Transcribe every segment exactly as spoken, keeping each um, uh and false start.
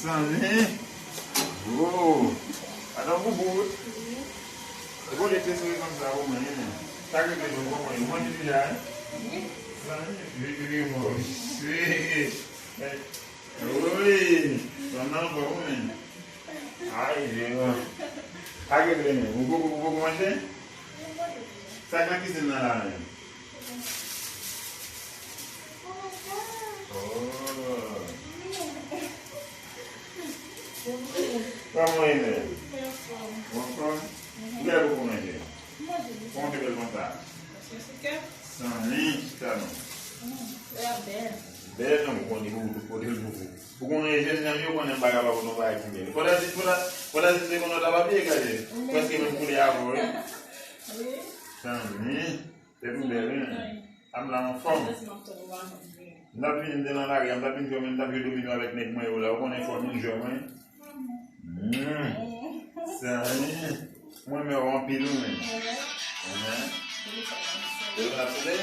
Zanmi. Oh. Adan boubou. E bon, li te sere konsa pou mwen, men. Sa ke te bon, bon, mwen, mwen di deja, hein? Zanmi, vi, vi, vi, mwen. Wi. Wi. Zanmi, bon, men. Ay, je, bon. Sa ke te, men. Ou poko, ou poko manje? Sa k nan kizin nan la, men? Oh. Kòman w ye, men? Ou anfòm? Ou lè poko manje? Kòman w te bèl konsa? Zanmi, chita non. Bèl non, ou konnen ou tout kote l pou ou. Ou konnen jèn zanmi yo konnen bagay pa konnen bagay ki bèl. Fò ta di, fò ta, fò ta di se konnen w ta pa byen gaje. Prèske menm koulè avè w, wi. Zanmi. Se pi bèl, wi. Am la anfòm. M t ap vin de nan lari a, m t ap vin jwe, m t ap jwe domino avèk nèg mwen yo la. Ou konnen fò nou jwe, mwen. Mm. Sa, wi. Mwen renmen w anpil, wi, men. Mhm. E w ap tande?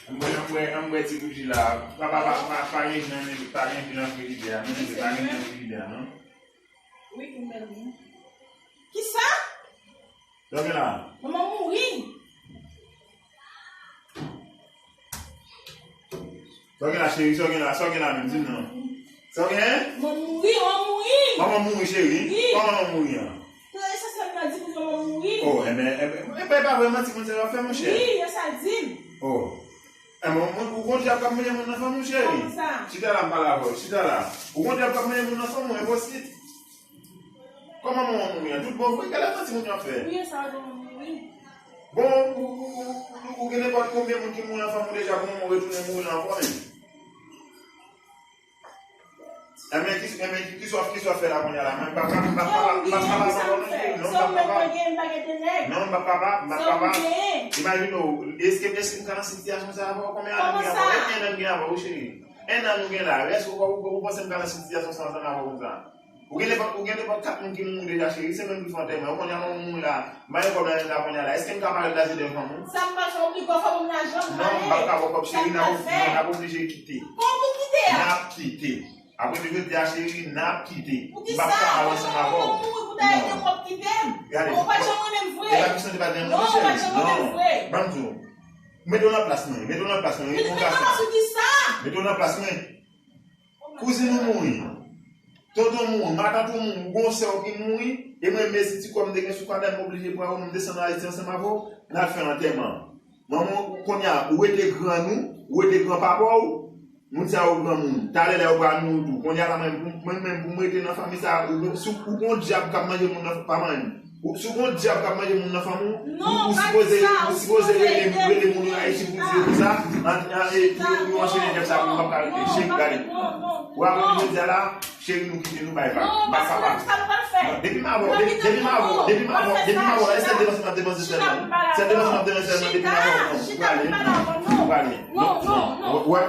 Ann bwè, ann bwè, ann bwè ti bouji la. Pa, pa, pa, pa, pa gen jan, pa gen jan frijidè a, non, pa gen jan frijidè a, non. Wi, ou menm, wi. Kisa? Sa w gen la? Manman mouri. Sa w gen la, cheri? Sa w gen la? Sa w gen la menm? Di m non. Sa w gen? Manman mouri, manman mouri. Manman mouri, cheri? Wi. Kòman manman mouri an? Tande sa sè m nan di pou manman mouri. Oh, enben, enben, enben, e pa vrèman timoun sa yo ap fè, monchè. Wi, yo sa di m. Oh. Enben, ou, ou gon dyab k ap manje moun nan fanm ou, cheri? Kòman sa? Chita la, m pale avè w. Chita la. Ou gon dyab k ap manje moun nan fanm ou, enposib. Kòman manman mouri an? Tout bon vre, gade sa timoun yo ap fè. Wi, e sa yo di manman mouri. Bon, ou, ou, ou, ou, ou gen nenpòt konbyen moun ki mouri nan fanm ou deja pou manman w retounen mouri la ankò menm? Enben, ki, enben, ki, ki sa w, ki sa w fè la kounye a la? Mwen, m p ap, m p ap, m p ap, m p ap, m p ap, non, m p ap, m p ap, non, m p ap, m p ap, non, m p ap, m p ap. Imajine w, èske, èske m ka nan sitiyasyon sa a avè w? Konbyen ane m gen avè w? Kòman sa? Enn ane m gen avè w, cheri. Enn ane nou gen la. Èske w, ou, ou panse m ka nan sitiyasyon sa a ansanm avè w konsa? Ou gen nenpòt, ou gen nenpòt kat moun ki mouri deja, cheri, se menm ki fè antèman. Ou konnen manman mouri la, m pa gen pwoblèm la kounye a la. Èske m ka pale de la, se de fanm ou? Sa m pral fè, ou pli gwo fanm ou nan janm pale. Non, m p ap ka ba w kòb, cheri, n ap, n ap oblije kite. Kòman pou kite a? N ap kite. Apre nou kite a, cheri, n ap kite. M p ap ka al ansanm avè w. Ou mouri pou ta ede kòb kite m. Gade. Ou pa t janm renmen m vre. E pa kesyon de pa t renmen m, cheri. Non, ou pa t janm renmen m vre. Ban m di w. Mete w nan plas mwen, mete w nan plas mwen, wi, yon gason. Mete w nan plas ou di sa? Mete w nan plas mwen. Kouzin ou mouri. Tonton mouri, matant ou mouri, ou gon sè w ki mouri, e mwen mezi ti kòb m te gen sou kòd la, m oblije pran yo, m desann Ayiti ansanm avè w, n al fè antèman. Manman w, kounye a, ou rete grann ou, ou rete granpapa w, moun sa yo granmoun. Talè lè yo pral mouri tou. Kounye a la, mwen, mwen menm, pou m rete nan fanmi sa a, ou, si ou gon dyab k ap manje moun nan, pa manyen m. Ou, si w gon dyab k ap manje moun nan fanmi w, ou, ou sipoze, ou sipoze rele, rele moun yo Ayiti pou di yo konsa, an, an, e, pou yo, pou yo anchene dyab sa pou yo p ap ka rete. Cheri, gade. Ou ap vin jodi a la, cheri, nou kite, nou bay vag. M pa kapab. Non, depi m avè w, depi, depi m avè w, depi m avè w, depi m avè w, e sèl depanse m ap depanse sèlman. Sèl depanse m ap depanse sèlman depi m avè w. Non, ou prale. Ou prale. Non, non, non. Wè,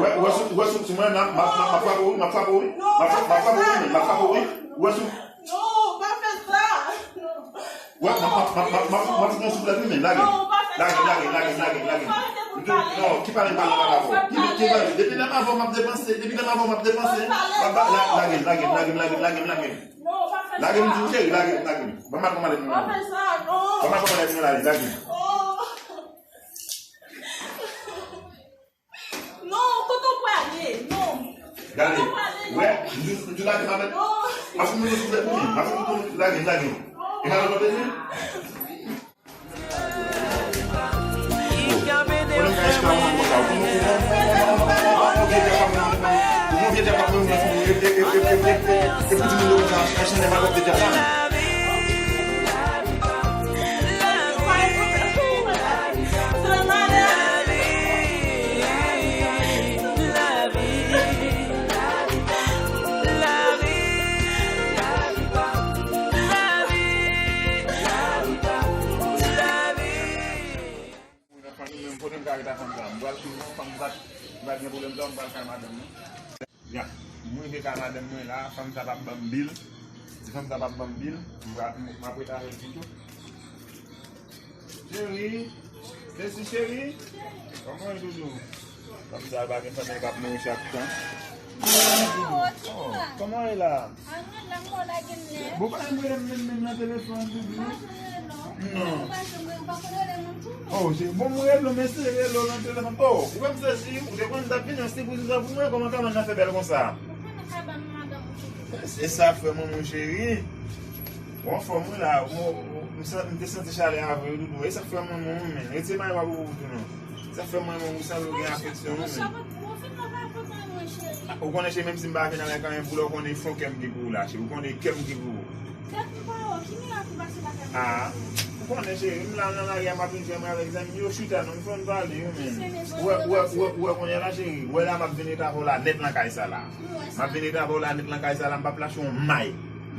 wè, wè, sou, wè, sou, sou mwen, m ap, m ap, m ap frape w, wi, m ap frape w, wi. M ap, m ap frape w, wi, m ap frape w, wi. Wè, sou, Non, ou pa fè sa. Wè, m ap, m ap, m ap, m ap, m ap, m ap fout yon souflèt, wi, men, lage. Non, ou pa fè sa. Lage, lage, lage, lage, lage. Non, ki pale m pa nan pale avè w. Ki, ki pale? Depi lè m avè w, m ap depanse. Depi lè m avè w, m ap depanse. M ap ba-, la-, lage, lage, lage, lage, lage, lage. Non, ou pa fè sa. Lage m di w, cheri, lage, lage. Ban m al pran malèt mwen. Ou pa fè sa, non. Ban m al pran malèt mwen, lage, lage. Oh. Non, kote w prale? Non. Gade, kote w prale? Wè, m di, m di lage m avèk. Non. Paske m vin souflèt pou li. Paske m vin lage, lage. E pa lòt kote li? Konnen m ka echka mwen konsa. Ou konnen ou gon vye dyab k ap mwen, ou gon vye dyab k ap mwen, e, e, e pou timoun yo konsa, Ayisyen lè m ap vye dyab la. Nan fanmi mwen, kote m ka ret ak fanm sa? M pral swiv fanm sa, m pral gen pwoblèm sa, m pral kay madanm mwen. Ya, m rive kay madanm mwen la, fanm sa p ap ban m bil. Di fanm sa p ap ban m bil, m pral, m ap ret avè l pito. Cheri, Stacy cheri, kòman w ye doudou? Kòmsi pa gen fanmi k ap mouri chak tan. Oh, kòman w ye la? Bon, pa janm rele m menm menm nan telefòn doudou. Non. Oh, se bon, mwen rele w, men se rele w nan telefòn. Oh, ou wè m sezi, ou te konn m t ap vini an sipriz pou mwen, kòman kabann nan fè bèl konsa? E sa frè mwen, mon cheri. Ou anfòm wi la, m te santi chalè a vre wi doudou. E sa k fè m renmen w wi, men. Retire mayo a pou ou tou non. Sa k fè m renmen w wi, sanble w gen afeksyon wi, men. Ou konnen cheri, menm si m pa vin avèk anyen pou lè, ou konnen fon kè m gen pou ou la, cheri. Ou konnen kè m gen pou ou. Ah, ou konnen cheri, m la nan lari a, m ap vin jwenn mwen avèk zanmi yo, chita non, m fè n pale wi, men. Ou wè, ou wè, ou wè, ou wè kounye a la cheri, ou wè la m ap vin rete avè w la nèt nan kay sa la. M ap vin rete avè w la nèt nan kay sa la, m p ap lache yon may.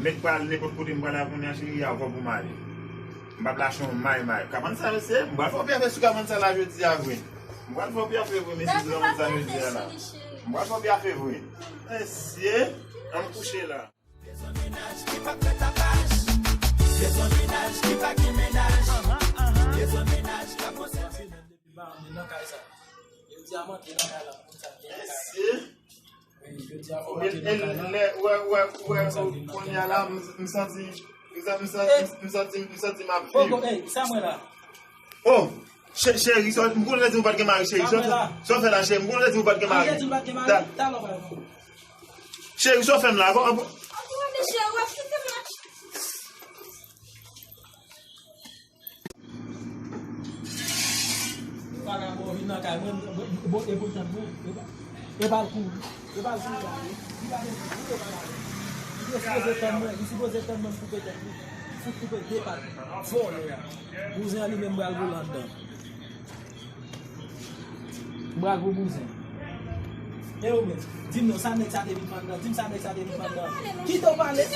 Mèt pral nenpòt kote m pral la kounye a cheri, a vòb pou m ale. M p ap lache yon may may. Kabann sa mesye, m pral fè yon pye afè sou kabann sa la jodi a vre. M pral fè yon pye afè vre mesye sou kabann sa jodi a la. M pral fè yon pye afè vre. Mesye, ann kouche la. Dezon mennaj ki p ap fè tapaj. Dezon mennaj ki pa gen mennaj. Dezon mennaj k ap konsève. Depi pa antre nan kay sa. Yo di a m antre nan kay la, konn sa gen nan kay la. Mesye. Wi, yo di a fò antre nan kay la. Lè, wè, wè, wè, kounye a la, m, m santi, m sa-, m sa-, m santi, m santi m ap viv. Hey, sa mwen la. Oh, chè-, cheri, sa, m konn w te di w pa t gen mari, cheri. Sa w fè la, cheri, m konn w te di w pa t gen mari. Cheri, sa w fè m la? Vagabon vin nan kay mwen, bon, e pou tann mwen, e pa, e pa l kouri, e pa l kouri la, li pa bezwen kouri, e pa l ale. Li sipoze tann mwen, li sipoze tann mwen m koupe tèt li, m fout koupe de pat li, vòlè a. Bouzen an li menm m pral boule anndan. M pral pou bouzen. E ou menm, di m non, sa nèg sa te vin fè anndan, di m sa nèg sa te vin fè anndan. Kite w pale.